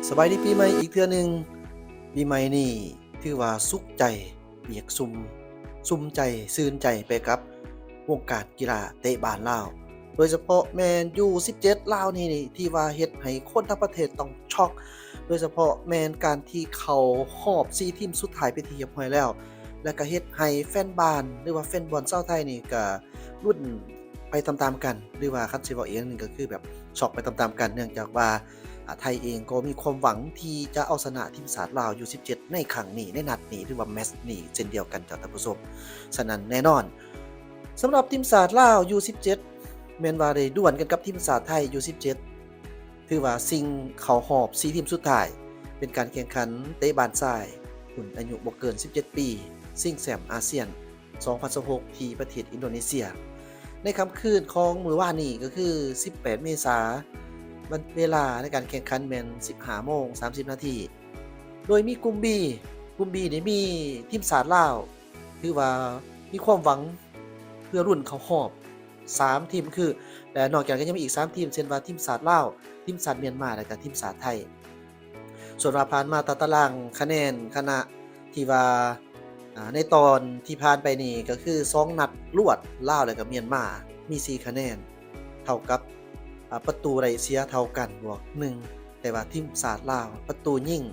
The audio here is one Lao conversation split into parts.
ສະບາຍດີປີໃໝ່ອີກເທື່ອໜຶ່ງ. ປີໃໝ່ນີ້ຖືວ່າສຸກໃຈ ປຽກຊຸ່ມ ຊຸ່ມໃຈ ຊື່ນໃຈໄປກັບວົງການກິລາເຕະບານລາວ, ໂດຍສະເພາະແມ່ນ ຢູສິບເຈັດ ລາວນີ້ ທີ່ວ່າເຮັດໃຫ້ຄົນທັງປະເທດຕ້ອງຊັອກ, ໂດຍສະເພາະແມ່ນການທີ່ເຂົ້າຮອບສີ່ທີມສຸດທ້າຍເປັນທີ່ຮຽບຮ້ອຍແລ້ວ ແລະ ກະເຮັດໃຫ້ແຟນບານ ຫຼືວ່າແຟນບອນຊາວໄທນີ້ກະລຸ້ນໄປຕາມໆກັນ ຫຼືວ່າຄັນຊິເວົ້າອີກຢ່າງໜຶ່ງກະຄືແບບຊັອກໄປຕາມໆກັນ ເນື່ອງຈາກວ່າ ອາ ໄທເອງກໍມີຄວາມຫວັງທີ່ຈະເອົາຊະນະທີມຊາດລາວ ຢູສິບເຈັດ ໃນຄັ້ງນີ້ ໃນນັດນີ້ ຫຼືວ່າແມັດນີ້ເຊັ່ນດຽວກັນເຈົ້າທ່ານຜູ້ຊົມ. ສະນັ້ນແນ່ນອນ ສຳລັບທີມຊາດລາວ ຢູສິບເຈັດ ແມ່ນວ່າໄດ້ດວນກັນກັບທີມຊາດໄທ ຢູສິບເຈັດ ຖືວ່າຊິງເຂົ້າຮອບສີ່ທີມສຸດທ້າຍ ເປັນການແຂ່ງຂັນເຕະບານຊາຍ ລຸ້ນອາຍຸບໍ່ເກີນສິບເຈັດປີ ຊິງແຊ້ມອາຊຽນ ສອງພັນຊາວຫົກ ທີ່ປະເທດອິນໂດເນເຊຍ. ໃນຄ່ຳຄືນຂອງມື້ວານນີ້ ກໍຄື ສິບແປດ ເມສາ ວັນ ເວລາໃນການແຂ່ງຂັນແມ່ນ ສິບຫ້າໂມງ ສາມສິບນາທີ ໂດຍມີກຸ່ມ B ກຸ່ມ B ນີ້ມີທີມຊາດລາວ ຖືວ່າມີຄວາມຫວັງເພື່ອລຸ້ນເຂົ້າຮອບສາມທີມ ຄື ແລະ ນອກຈາກນັ້ນກໍຍັງມີອີກສາມທີມ ເຊັ່ນວ່າທີມຊາດລາວ, ທີມຊາດມຽນມາ ແລະ ກະທີມຊາດໄທ. ສ່ວນວ່າຜ່ານມາຕາຕະລາງຄະແນນ ຄະນະທີ່ວ່າ ອາ ໃນຕອນທີ່ຜ່ານໄປນີ້ ກໍຄືສອງນັດລວດ ລາວ ແລະ ກະມຽນມາ ມີສີ່ຄະແນນ ເທົ່າກັບ ອາ ປະຕູໄດ້ເສຍເທົ່າກັນ ບວກໜຶ່ງ ແຕ່ວ່າທີມຊາດລາວປະຕູຍິງ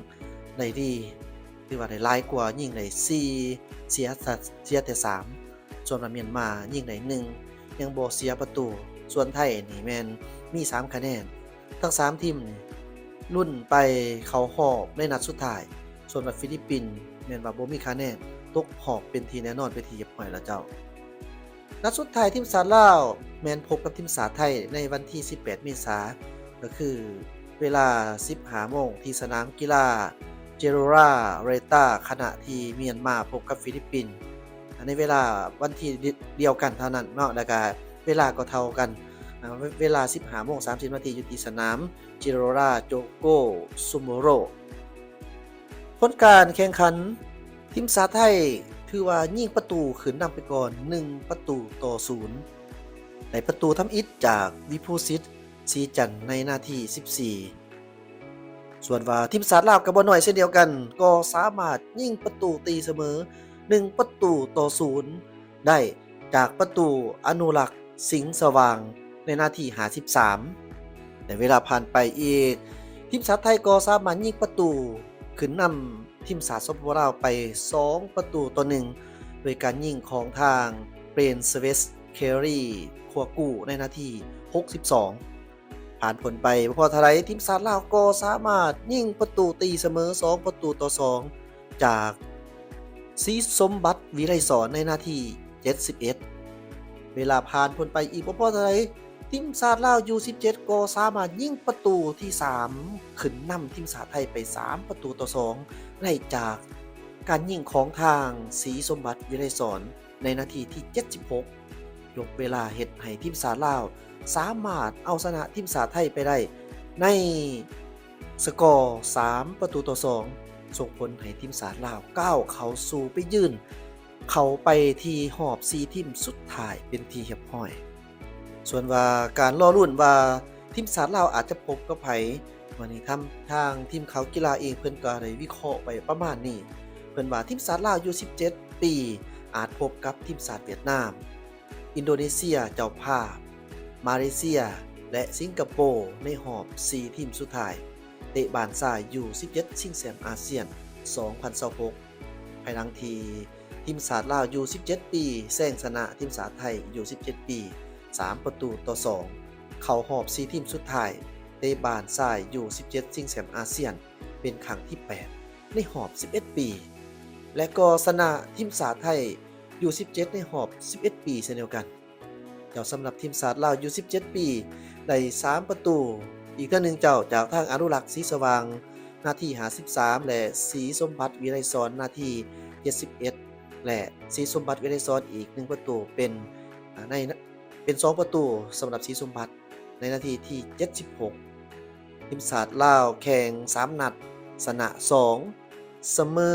ໄດ້ດີ ຖືວ່າໄດ້ຫຼາຍກວ່າ ຍິງໄດ້ສີ່ ເສຍ ເສຍແຕ່ສາມ ສ່ວນວ່າມຽນມາຍິງໄດ້ໜຶ່ງ ຍັງບໍ່ເສຍປະຕູ. ສ່ວນໄທນີ້ແມ່ນມີສາມຄະແນນ. ທັງສາມທີມນີ້ລຸ້ນໄປເຂົ້າຮອບໃນນັດສຸດທ້າຍ, ສ່ວນວ່າຟີລິບປິນແມ່ນວ່າບໍ່ມີຄະແນນ ຕົກຮອບເປັນທີ່ແນ່ນອນເປັນທີ່ຮຽບຮ້ອຍແລ້ວເຈົ້າ. ນັດສຸດທ້າຍທີມຊາດລາວແມ່ນພົບກັບທີມຊາດໄທໃນວັນທີສິບແປດ ເມສາ ກໍຄືເວລາສິບຫ້າໂມງ ທີ່ສະໜາມກິລາ Gelora Reta ຂະນະທີ່ມຽນມາພົບກັບຟີລິບປິນ ໃນເວລາວັນທີດຽວກັນເທົ່ານັ້ນເນາະ ແລ້ວກະເວລາກໍເທົ່າກັນ ອາ ເວລາສິບຫ້າໂມງສາມສິບນາທີ ຢູ່ທີ່ສະໜາມ Gelora Joko Sumoro. ຜົນການແຂ່ງຂັນ ທີມຊາດໄທຖືວ່າຍິງປະຕູຂຶ້ນນຳໄປກ່ອນ ໜຶ່ງປະຕູຕໍ່ສູນ ໄດ້ປະຕູທຳອິດຈາກ ວິພູສິດ ສີຈັນ ໃນນາທີສິບສີ່. ສ່ວນວ່າທີມຊາດລາວກໍບໍ່ໜ້ອຍເຊັ່ນດຽວກັນ ກໍສາມາດຍິງປະຕູຕີສະເໝີ ໜຶ່ງປະຕູຕໍ່ສູນໄດ້ ຈາກປະຕູອະນຸລັກ ສິງສະຫວ່າງ ໃນນາທີຫ້າສິບສາມ. ແລະ ເວລາຜ່ານໄປອີກ ທີມຊາດໄທກໍສາມາດຍິງປະຕູຂຶ້ນນຳທີມຊາດ ສປປ ລາວ ໄປສອງປະຕູຕໍ່ໜຶ່ງ ໂດຍການຍິງຂອງທາງ Prince Sewes Kiri Khuaku ໃນນາທີຫົກສິບສອງ. ຜ່ານພົ້ນໄປບໍ່ພໍເທົ່າໃດ ທີມຊາດລາວກໍສາມາດຍິງປະຕູຕີສະເໝີສອງປະຕູຕໍ່ສອງ ຈາກ ສີສົມບັດ ວິໄລສອນ ໃນນາທີເຈັດສິບເອັດ. ເວລາຜ່ານພົ້ນໄປອີກບໍ່ພໍເທົ່າໃດ ທີມຊາດລາວ ຢູສິບເຈັດ ກໍສາມາດຍິງປະຕູທີສາມ ຂຶ້ນນຳທີມຊາດໄທໄປສາມປະຕູຕໍ່ສອງ ໄດ້ຈາກການຍິງຂອງທາງ ສີສົມບັດ ວິໄລສອນ ໃນນາທີທີເຈັດສິບຫົກ. ຍົກເວລາເຮັດໃຫ້ທີມຊາດລາວສາມາດເອົາຊະນະທີມຊາດໄທໄປໄດ້ໃນສະກໍສາມປະຕູຕໍ່ສອງ ສົ່ງຜົນໃຫ້ທີມຊາດລາວກ້າວເຂົ້າສູ່ໄປຢືນ ເຂົ້າໄປທີ່ຮອບສີ່ທີມສຸດທ້າຍເປັນທີ່ຮຽບຮ້ອຍ. ສ່ວນວ່າການລໍລຸ້ນວ່າທີມຊາດລາວອາດຈະພົບກັບໃຜ, ມື້ນີ້ທາງ ທາງທີມຂ່າວກິລາເອງເພິ່ນກໍໄດ້ວິເຄາະໄວ້ປະມານນີ້. ເພິ່ນວ່າທີມຊາດລາວ ຢູສິບເຈັດ ປີ ອາດພົບກັບທີມຊາດຫວຽດນາມ, ອິນໂດເນເຊຍເຈົ້າພາບ, ມາເລເຊຍ ແລະ ສິງກະໂປ ໃນຮອບສີ່ທີມສຸດທ້າຍ ເຕະບານຊາຍ ຢູສິບເຈັດ ຊິງແຊ້ມອາຊຽນ ສອງພັນຊາວຫົກ ພາຍຫຼັງທີ່ທີມຊາດລາວ ຢູສິບເຈັດ ປີ ແຊງຊະນະທີມຊາດໄທ ຢູສິບເຈັດ ປີ ສາມປະຕູຕໍ່ສອງ ເຂົ້າຮອບສີ່ທີມສຸດທ້າຍ ເຕະບານຊາຍ ຢູສິບເຈັດ ຊິງແຊ້ມອາຊຽນ ເປັນຄັ້ງທີແປດ ໃນຮອບສິບເອັດປີ ແລະ ກໍຊະນະທີມຊາດໄທ ຢູສິບເຈັດ ໃນຮອບສິບເອັດປີເຊັ່ນດຽວກັນ. ເຈົ້າ ສຳລັບທີມຊາດລາວ ຢູສິບເຈັດ ປີ ໄດ້ສາມປະຕູ ອີກເທື່ອໜຶ່ງເຈົ້າ ຈາກທາງອະນຸລັກ ສີສະຫວ່າງ ນາທີຫ້າສິບສາມ ແລະ ສີສົມບັດ ວິໄລສອນ ນາທີເຈັດສິບເອັດ ແລະ ສີສົມບັດ ວິໄລສອນ ອີກໜຶ່ງປະຕູ ເປັນ ອາ ໃນ ເປັນສອງປະຕູສຳລັບສີສົມບັດ ໃນນາທີທີເຈັດສິບຫົກ. ທີມຊາດລາວແຂ່ງສາມນັດ ຊະນະສອງ ສະເໝີ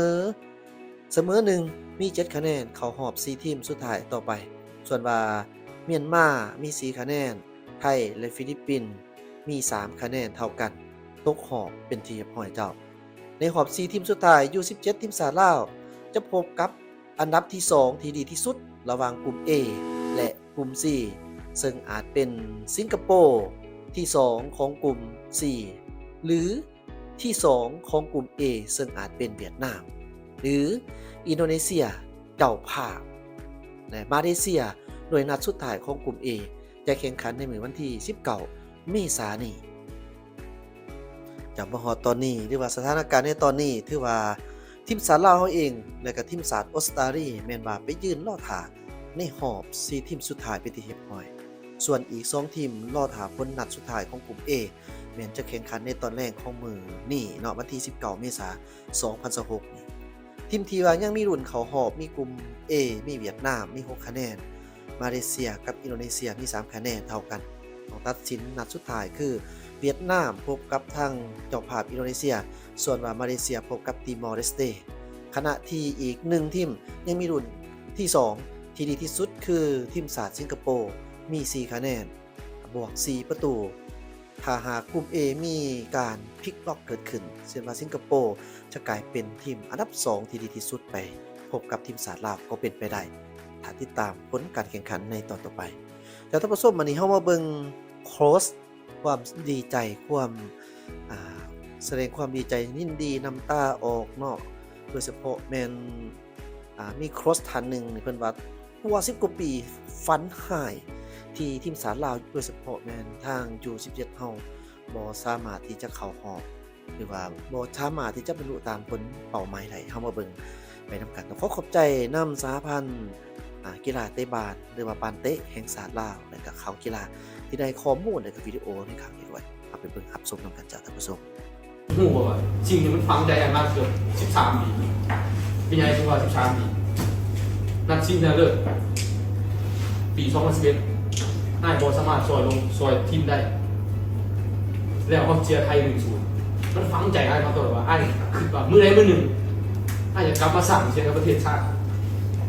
ສະເໝີໜຶ່ງ ມີເຈັດຄະແນນ ເຂົ້າຮອບສີ່ທີມສຸດທ້າຍຕໍ່ໄປ. ສ່ວນວ່າມຽນມາມີສີ່ຄະແນນ, ໄທ ແລະ ຟີລິບປິນມີສາມຄະແນນເທົ່າກັນ. ຕົກຮອບເປັນທີ່ຮຽບຮ້ອຍເຈົ້າ. ໃນຮອບສີ່ທີມສຸດທ້າຍ ຢູສິບເຈັດ ທີມຊາດລາວຈະພົບກັບອັນດັບທີສອງທີ່ດີທີ່ສຸດລະຫວ່າງກຸ່ມ A ແລະ ກຸ່ມ C ເຊິ່ງອາດເປັນສິງກະໂປທີສອງຂອງກຸ່ມ C ຫຼື ທີສອງຂອງກຸ່ມ A ເຊິ່ງອາດເປັນຫວຽດນາມ ຫຼື ອິນໂດເນເຊຍເຈົ້າພາບ ແລະ ມາເລເຊຍ ໂດຍນັດສຸດທ້າຍຂອງກຸ່ມ A ຈະແຂ່ງຂັນໃນມື້ວັນທີສິບເກົ້າ ເມສານີ້. ຈະມາຮອດຕອນນີ້ ຫຼືວ່າສະຖານະການໃນຕອນນີ້ ຖືວ່າທີມຊາດລາວເຮົາເອງ ແລະກະທີມຊາດອົດສະຕາລີ ແມ່ນວ່າໄປຢືນລໍຖ້າໃນຮອບສີ່ທີມສຸດທ້າຍເປັນທີ່ຮຽບຮ້ອຍ. ສ່ວນອີກສອງທີມລໍຖ້າຜົນນັດສຸດທ້າຍຂອງກຸ່ມ A ແມ່ນຈະແຂ່ງຂັນໃນຕອນແລງຂອງມື້ນີ້ເນາະ ວັນທີສິບເກົ້າ ເມສາ ສອງພັນຊາວຫົກນີ້. ທີມທີ່ວ່າຍັງມີລຸ້ນເຂົ້າຮອບມີກຸ່ມ A ມີຫວຽດນາມມີຫົກຄະແນນ, ມາເລເຊຍກັບອິນໂດເນເຊຍມີສາມຄະແນນເທົ່າກັນ. ຕ້ອງຕັດສິນນັດສຸດທ້າຍຄືຫວຽດນາມພົບກັບທາງເຈົ້າພາບອິນໂດເນເຊຍ, ສ່ວນວ່າມາເລເຊຍພົບກັບຕີມໍເລສເຕ. ຂະນະທີ່ອີກໜຶ່ງທີມຍັງມີລຸ້ນທີສອງທີ່ດີທີ່ສຸດຄືທີມຊາດສິງກະໂປ ມີສີ່ຄະແນນ ບວກສີ່ປະຕູ. ຖ້າຫາກກຸ່ມ A ມີການພລິກລັອກເກີດຂຶ້ນ ເຊັ່ນວ່າສິງກະໂປຈະກາຍເປັນທີມອັນດັບສອງທີ່ດີທີ່ສຸດໄປພົບກັບທີມຊາດລາວກໍເປັນໄປໄດ້. ຖ້າຕິດຕາມຜົນການແຂ່ງຂັນໃນຕອນຕໍ່ໄປ. ແລ້ວທ່ານຜູ້ຊົມ, ບັດນີ້ເຮົາມາເບິ່ງໂຄສ ຄວາມດີໃຈ, ຄວາມ ອ່າ ສະແດງຄວາມດີໃຈ, ຍິນດີນ້ຳຕາອອກເນາະ, ໂດຍສະເພາະແມ່ນ ອ່າ ມີໂຄສທ່ານໜຶ່ງ ເພິ່ນວ່າກວ່າສິບກວ່າປີຝັນຮ້າຍທີ່ທີມຊາດລາວ ໂດຍສະເພາະແມ່ນທາງຢູສິບເຈັດເຮົາບໍ່ສາມາດທີ່ຈະເຂົ້າຮອບ ຫຼືວ່າບໍ່ສາມາດທີ່ຈະບັນລຸຕາມຜົນເປົ້າໝາຍໄດ້. ເຮົາມາເບິ່ງໄປນຳກັນ. ຕ້ອງຂໍຂອບໃຈນຳສະຫະພັນ ອ່າ ກິລາເຕະບານ ຫຼືວ່າບານເຕະແຫ່ງຊາດລາວ ແລະກະຂ່າວກິລາ ທີ່ໄດ້ຂໍ້ມູນ ແລະກະວິດີໂອໃນຄັ້ງນີ້ດ້ວຍ. ເຮົາໄປເບິ່ງຮັບຊົມນຳກັນຈົ້າທ່ານຜູ້ຊົມ. ຮູ້ບໍ່ວ່າສິ່ງທີ່ມັນຝັງໃຈອ້າຍມາເກືອບສິບສາມປີ, ເປັນຫຍັງຈຶ່ງວ່າສິບສາມປີ? ນັດຊິງຊະນະເລີດປີສອງພັນສິບເອັດ ອ້າຍບໍ່ສາມາດຊ່ອຍລົງ ຊ່ອຍທີມໄດ້ ແລ້ວເຮົາເຊຍໄທ ໜຶ່ງສູນ ມັນຝັງໃຈອ້າຍມາຕະຫຼອດວ່າ ອ້າຍຄິດວ່າມື້ໃດມື້ໜຶ່ງ ອ້າຍຈະກັບມາສ້າງເສຍງໃຫ້ປະເທດຊາດ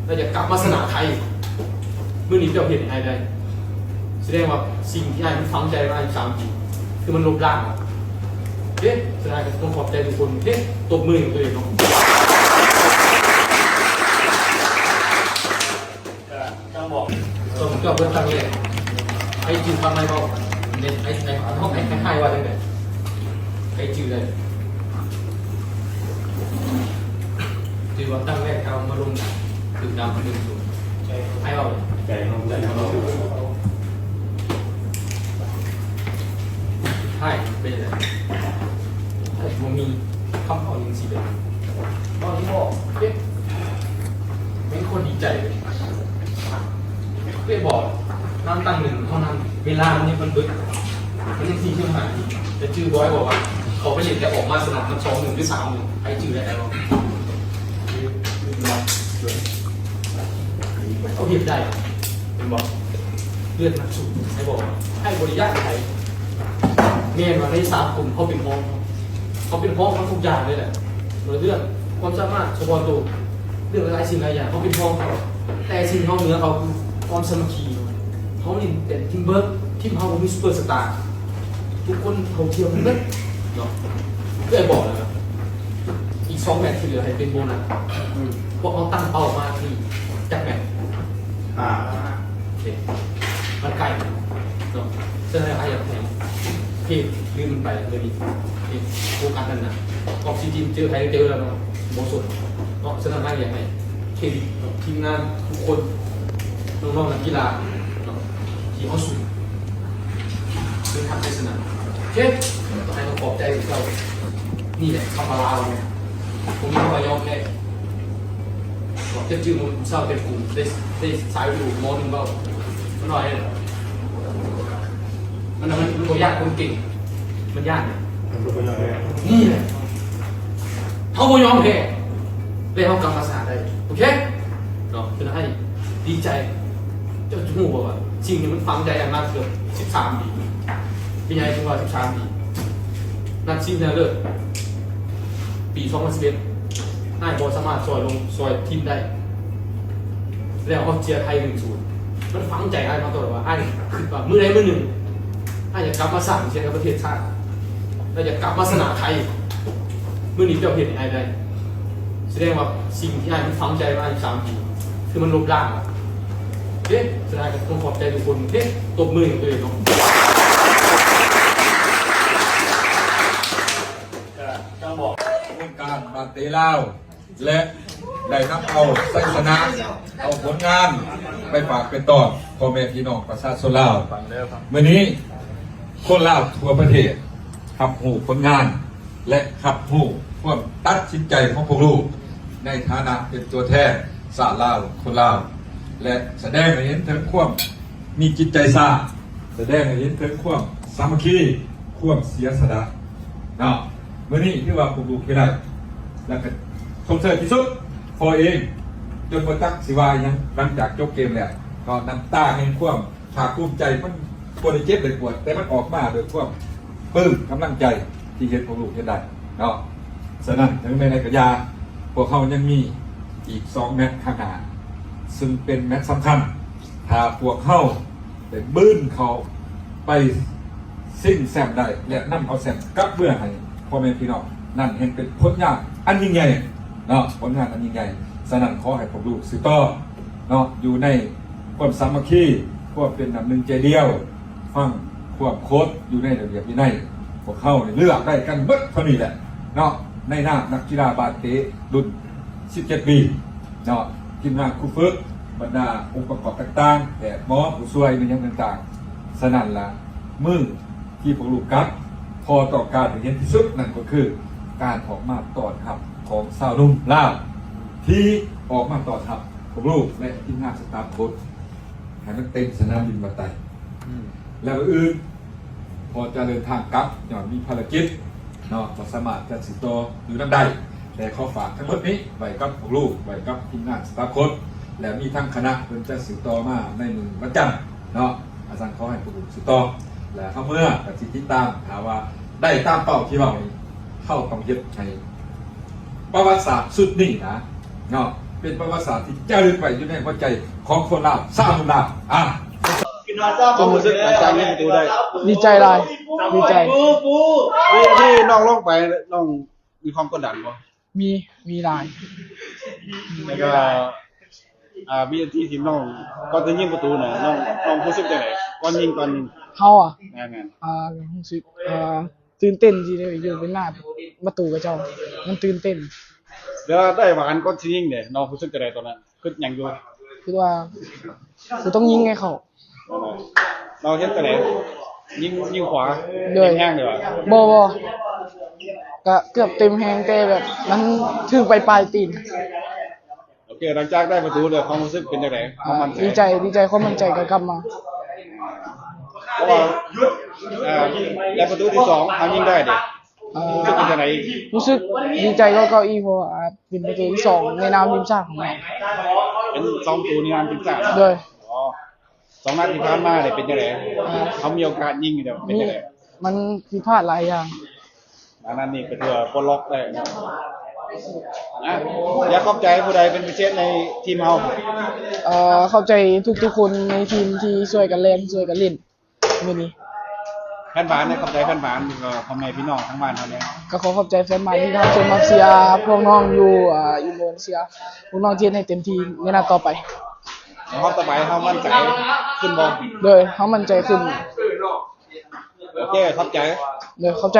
ແລ້ວຈະກັບມາຊະນະໄທ. ມື້ນີ້ເຈົ້າເຮັດໃຫ້ອ້າຍໄດ້ ສະແດງວ່າສິ່ງທີ່ອ້າຍມັນຝັງໃຈມາສິບສາມປີ ຄືມັນລົບລ້າງແລ້ວ. ໂອເຄ ສະນັ້ນກໍຕ້ອງຂອບໃຈທຸກຄົນ. ໂອເຄ ຕົບມືໃຫ້ຕົວເອງເນາະ. ເຈົ້າເບິ່ງຕັ້ງແລກ ໃຜຈື່ຄຳໃໝ່ເວົ້າ ໃຫ້ ໃຫ້ ໃຫ້ ໃຫ້ ໃຫ້ວ່າຈັ່ງໃດ? ໃຜຈື່ໄດ້? ຖືວ່າຕັ້ງແລກເອົາມາລົງ ຖືກນຳໜຶ່ງສູນ ໃຜເວົ້າ? ໃຈເຮົາ ໃຈເຮົາ ໃຜເປັນຈັ່ງໃດ? ບໍ່ມີຄຳເວົ້າຈັ່ງຊີ້ເດ້ ເວົ້າທີ່ບໍ່ເກັບ ແມ່ນຄົນດີໃຈເດ້. ເລີຍບອກ ນຳຕັ້ງໜຶ່ງເທົ່ານັ້ນ ເວລາມັນຍັງບໍ່ເບິດ ມັນຍັງສີ່ສິບຫ້ານາທີ. ແຕ່ຈື່ບໍ່ໄດ້ບອກວ່າ ເຂົາໄປຫຼິ້ນແຕ່ອອກມາສະໜາມມັນສອງໜຶ່ງ ຫຼື ສາມໜຶ່ງ ໃຜຈື່ໄດ້ບໍ່? ເຂົາເຮັດໄດ້ ເຫັນບໍ່? ເລືອດນັກສູ້ ໃຜບອກ ໃຜບໍ່ໄດ້ຢ້ານໃຜ. ແມ່ນວ່າໃນສາກົນເຮົາເປັນຮອງ ເຮົາເປັນຮອງເຂົາທຸກຢ່າງເລີຍແຫຼະ ບໍ່ເລື່ອງຄວາມສາມາດສະເພາະໂຕ ເລື່ອງຫຼາຍສິ່ງຫຼາຍຢ່າງ ເຮົາເປັນຮອງເຂົາ ແຕ່ສິ່ງເຮົາເໜືອເຂົາຄືຄວາມສາມັກຄີ. ເຮົານີ້ເປັນທີມເບີກ ທີມເຮົາບໍ່ມີຊຸບເປີສະຕາ ທຸກຄົນເທົ່າທຽມກັນເບິດເນາະ. ເອື້ອຍບອກແລ້ວນະ ອີກສອງແມັດທີ່ເຫຼືອໃຫ້ເປັນໂບນັດ ພວກເຮົາຕັ້ງເປົ້າມາທີ່ຈັກແມັດ? ຫ້າ ໂອເຄ ມັນໃກ້ເນາະ ສະນັ້ນອ້າຍຢາກໃຫ້ເພດລືມມັນໄປເລີຍນີ້ ໂຟກັສນັ້ນນະ ອອກຊີວິດເຈີໃຜເຈີແລ້ວເນາະ ບໍ່ສົນເນາະ. ສະນັ້ນອ້າຍຢາກໃຫ້ເຄຣດິດເນາະ ທີມງານທຸກຄົນ ນ້ອງໆນັກກິລາເນາະ ທີ່ເຮົາສູ້ ຄືທັກໄດ້ຊະນະ. ໂອເຄ ໃຫ້ຕ້ອງຂອບໃຈເຈົ້າ. ນີ້ແຫຼະຄຳວ່າລາວເນາະ ບໍ່ມີຄຳວ່າຍອມແພ້. ບອກເຈັບຈື່ມື້ເຊົ້າເຈັບກຸມ ໄດ້ ໄດ້ສາຍຢູ່ ມໍໜຶ່ງເວົ້າ ມັນວ່າ ມັນ ມັນ ມັນບໍ່ຢ້ານຄົນເກັ່ງ ມັນຢ້ານ ມັນບໍ່ຍອມແພ້ ນີ້ແຫຼະ ເຮົາບໍ່ຍອມແພ້ ແລະເຮົາກັບມາຊະນະໄດ້. ໂອເຄເນາະ ເປັນໃຫ້ດີໃຈ. ເຈົ້າຮູ້ບໍ່ວ່າສິ່ງທີ່ມັນຝັງໃຈອ້າຍມາເກືອບສິບສາມປີ? ເປັນຫຍັງຈຶ່ງວ່າສິບສາມປີ? ນັດຊິງຊະນະເລີດ ປີສອງພັນສິບເອັດ ອ້າຍບໍ່ສາມາດຊ່ອຍລົງ ຊ່ອຍທີມໄດ້ ແລ້ວເຮົາເຊຍໄທ ໜຶ່ງສູນ ມັນຝັງໃຈອ້າຍມາຕະຫຼອດວ່າ ອ້າຍຄິດວ່າມື້ໃດມື້ໜຶ່ງ ອ້າຍຈະກັບມາສ້າງເສຍງໃຫ້ປະເທດຊາດ. ແລ້ວຢາກກັບມາຊະນະໄທ. ມື້ນີ້ເຈົ້າເຮັດໃຫ້ອ້າຍໄດ້ ສະແດງວ່າສິ່ງທີ່ອ້າຍມັນຝັງໃຈມາສາມປີ ຄືມັນລົບລ້າງແລ້ວ. ເດ້ ສະນັ້ນກໍຕ້ອງຂອບໃຈທຸກຄົນເດ້ ຕົບມືໃຫ້ຕົວເອງເນາະ. ຈະຕ້ອງບອກ ຂະບວນການບາດເຕະລາວ ແລະ ໄດ້ນຳເອົາໄຊຊະນະ ເອົາຜົນງານໄປຝາກໄປຕ້ອນພໍ່ແມ່ພີ່ນ້ອງປະຊາຊົນລາວ. ມື້ນີ້ຄົນລາວທົ່ວປະເທດຮັບຮູ້ຜົນງານ ແລະ ຮັບຮູ້ຄວາມຕັດສິນໃຈຂອງພວກລູກ ໃນຖານະເປັນຕົວແທນຊາດລາວ ຄົນລາວ ແລະ ສະແດງໃຫ້ເຫັນເຖິງຄວາມມີຈິດໃຈຊາດ ສະແດງໃຫ້ເຫັນເຖິງຄວາມສາມັກຄີ ຄວາມເສຍສະຫຼະເນາະ. ມື້ນີ້ຖືວ່າພວກລູກເຮັດໄດ້ ແລະ ກໍຊົມເຊີຍທີ່ສຸດພໍ່ເອງ ຈົນບໍ່ຈັກຊິວ່າຫຍັງ. ຫຼັງຈາກຈົບເກມແລ້ວ ກໍນ້ຳຕາແຫ່ງຄວາມພາກພູມໃຈ ມັນບໍ່ໄດ້ເຈັບໄດ້ປວດ ແຕ່ມັນອອກມາດ້ວຍຄວາມປຶ້ມກຳລັງໃຈທີ່ເຫັນພວກລູກເຮັດໄດ້ເນາະ. ສະນັ້ນ ເຖິງແມ່ນໃດກໍຢ່າ ພວກເຮົາຍັງມີອີກສອງແມັດຂ້າງໜ້າ ຊຶ່ງເປັນແມັດສຳຄັນ. ຖ້າພວກເຮົາ ໄດ້ບືນເຂົ້າໄປຊິງແຊ້ມໄດ້ ແລະ ນຳເອົາແຊ້ມກັບເມືອໃຫ້ພໍ່ແມ່ພີ່ນ້ອງ ນັ້ນແຮ່ງເປັນຜົນງານອັນຍິ່ງໃຫຍ່ເນາະ ຜົນງານອັນຍິ່ງໃຫຍ່. ສະນັ້ນ ຂໍໃຫ້ພວກລູກສືບຕໍ່ເນາະ ຢູ່ໃນຄວາມສາມັກຄີ ຄວາມເປັນນ້ຳໜຶ່ງໃຈດຽວ ຟັງຄວາມໂຄດຢູ່ໃນລະບຽບວິໄນ. ພວກເຮົານີ້ເລືອກໄດ້ກັນເບິດເທົ່ານີ້ແຫຼະເນາະ ໃນນາມນັກກິລາບາດເຕະລຸ້ນ ສິບເຈັດປີເນາະ ທີມງານຄູຝຶກ ບັນດາອົງປະກອບຕ່າງໆ ແພດໝໍ ຜູ້ຊ່ວຍ ແມ່ນຫຍັງຕ່າງໆ. ສະນັ້ນລະ ມື້ທີ່ພວກລູກກັບ ພໍ່ຕ້ອງການໃຫ້ເຫັນທີ່ສຸດ ນັ້ນກໍຄືການອອກມາຕ້ອນຮັບຂອງຊາວໜຸ່ມລາວ ທີ່ອອກມາຕ້ອນຮັບພວກລູກ ແລະ ທີມງານສະຕາຟໂຄດ ໃຫ້ມັນເຕັມສະໜາມບິນວັດໄຕ. ແລ້ວມື້ອື່ນ ພໍ່ຈະເດີນທາງກັບ ຍ້ອນມີພາລະກິດເນາະ ບໍ່ສາມາດຈະສືບຕໍ່ຢູ່ນຳໄດ້. ແຕ່ຂໍຝາກທັງໝົດນີ້ໄວ້ກັບພວກລູກ ໄວ້ກັບທີມງານສະຕາຟໂຄດ ແລະ ມີທາງຄະນະເພິ່ນຈະສືບຕໍ່ມາໃນມື້ວັນຈັນເນາະ. ອາຈານຂໍໃຫ້ພວກລູກສືບຕໍ່ ແລະ ເຮົາເມືອກໍຊິຕິດຕາມ ຖ້າວ່າໄດ້ຕາມເປົ້າທີ່ເວົ້ານີ້ ເຮົາຕ້ອງເຮັດໃຫ້ປະຫວັດສາດຊຸດນີ້ນະເນາະ ເປັນປະຫວັດສາດທີ່ຈາລຶກໄວ້ຢູ່ໃນຫົວໃຈຂອງຄົນລາວຊາວໜຸ່ມລາວ. ອ່າ ຄວາມຮູ້ສຶກຫຼັງຈາກຍິງປະຕູໄດ້? ດີໃຈຫຼາຍ ດີໃຈ. ວິນາທີນ້ອງລົງໄປ ນ້ອງມີຄວາມກົດດັນບໍ່? ມີ ມີຫຼາຍ. ແລ້ວກໍ ອ່າ ວິນາທີທີ່ນ້ອງ ກ່ອນຈະຍິງປະຕູນະ ນ້ອງ ນ້ອງຮູ້ສຶກຈັ່ງໃດ ກ່ອນຍິງ ກ່ອນຍິງ? ເຮົາອະ? ແມ່ນໆ. ອ່າ ຮູ້ສຶກ ອ່າ ຕື່ນເຕັ້ນທີ່ໄດ້ຢູ່ເປັນໜ້າປະຕູຂະເຈົ້າ ມັນຕື່ນເຕັ້ນ. ເວລາໄດ້ຫວານກ່ອນຊິຍິງເດ ນ້ອງຮູ້ສຶກຈັ່ງໃດຕອນນັ້ນ? ຄິດຫຍັງຢູ່? ຄິດວ່າບໍ່ຕ້ອງຍິງໃຫ້ເຂົ້າ. ເອີ ເຮົາເຮັດຈັ່ງໃດ? ຍິງ ຍິງຂວາ? ໂດຍ. ຍິງແຮງເດ? ບໍ່ ບໍ່ ກະເກືອບເຕັມແຮງ ແຕ່ແບບມັນຖືກປາຍໆຕີນ. ໂອເຄ ຫຼັງຈາກໄດ້ປະຕູແລ້ວ ຄວາມຮູ້ສຶກເປັນຈັ່ງໃດ? ຄວາມໝັ້ນໃຈ? ດີໃຈ ດີໃຈ ຄວາມໝັ້ນໃຈກໍກັບມາ. ເພາະວ່າ ເອີ ແລະ ປະຕູທີສອງເຮົາຍິງໄດ້ເດ ເອີ ຮູ້ສຶກເປັນຈັ່ງໃດ? ຮູ້ສຶກດີໃຈກວ່າເກົ່າອີກ ເພາະວ່າເປັນປະຕູທີສອງໃນນາມທີມຊາດຂອງເຮົາ. ເປັນສອງປະຕູໃນນາມທີມຊາດ? ໂດຍ. ອໍ ສອງນັດທີ່ຜ່ານມາເດ ເປັນຈັ່ງໃດ? ເອີ ເຮົາມີໂອກາດຍິງຢູ່ແລ້ວ ເປັນຈັ່ງໃດ? ມັນຜິດພາດຫຼາຍຢ່າງ. ອັນນັ້ນນີ້ກໍຖືວ່າປົດລັອກໄດ້. ອ່ະ ຢາກຂອບໃຈຜູ້ໃດເປັນພິເສດໃນທີມເຮົາ? ເອີ ຂອບໃຈທຸກໆຄົນໃນທີມທີ່ຊ່ວຍກັນແລ່ນ ຊ່ວຍກັນຫຼິ້ນມື້ນີ້. ແຟນບານເດ ຂອບໃຈແຟນບານ ແລ້ວກໍພໍ່ແມ່ພີ່ນ້ອງທາງບ້ານເຮົາແດ່. ກໍຂໍຂອບໃຈແຟນບານທີ່ຮັກຊົມຮັກເຊຍພວກນ້ອງຢູ່ ອ່າ ອິນໂດນເຊຍ ພວກນ້ອງຈະເຮັດໃຫ້ເຕັມທີ່ໃນນັດຕໍ່ໄປ. ໃນຮອບຕໍ່ໄປເຮົາໝັ້ນໃຈຂຶ້ນບໍ່? ໂດຍ ເຮົາໝັ້ນໃຈຂຶ້ນ. ໂອເຄ ຂອບໃຈ. ໂດຍ ຂອບໃຈ.